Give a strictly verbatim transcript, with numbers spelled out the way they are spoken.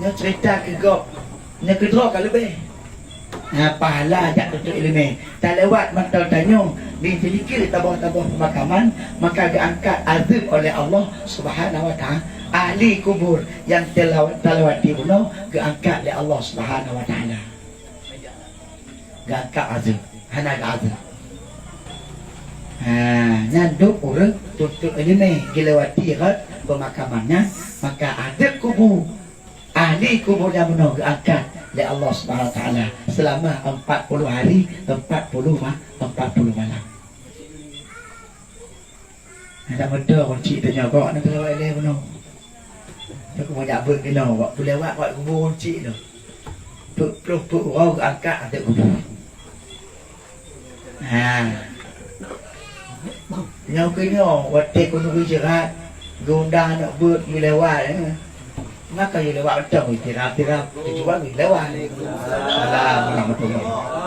Nyoe cerita keu gob, nyoe keudroe ka leubeh. Ha, pahala jak tuntut ileumèe. Talewat mantong tanyoe, di sidikit taboh-taboh pemakaman, maka geuangkat azeueb oleh Allah Subhanahu wa Ta'ala. Ahli kubur nyang telaw-, talewati bunoe geuangkat lé Allah Subhanahu wa Ta'ala. Geuangkat azeueb, hana geuazeueb. Ha, nyan dum ureueng tuntut ileumèe geulewati rot pemakaman nyan, maka azeueb kubu ahli kubu nyang bunoe geuangkat lé Allah Subhanahu wa Ta'ala selama empat puluh hari, empat puluh ma-, empat puluh malam. Ada motor kunci teunyogok na teurawai lé bunoe. Teuku banyak beuet keunoe, wak peulewat wak kubu kunci tu. Peuet ploh peuet uroe geuangkat ateueh kubu. Ha. Nyoe keuh nyoe, watèe keuneuk jeurat, geuundang aneuk beuet geulewat, eh. Maka geulewat mantong, tiram-tiram, tujuan geulewat. Assalamualaikum warahmatullahi.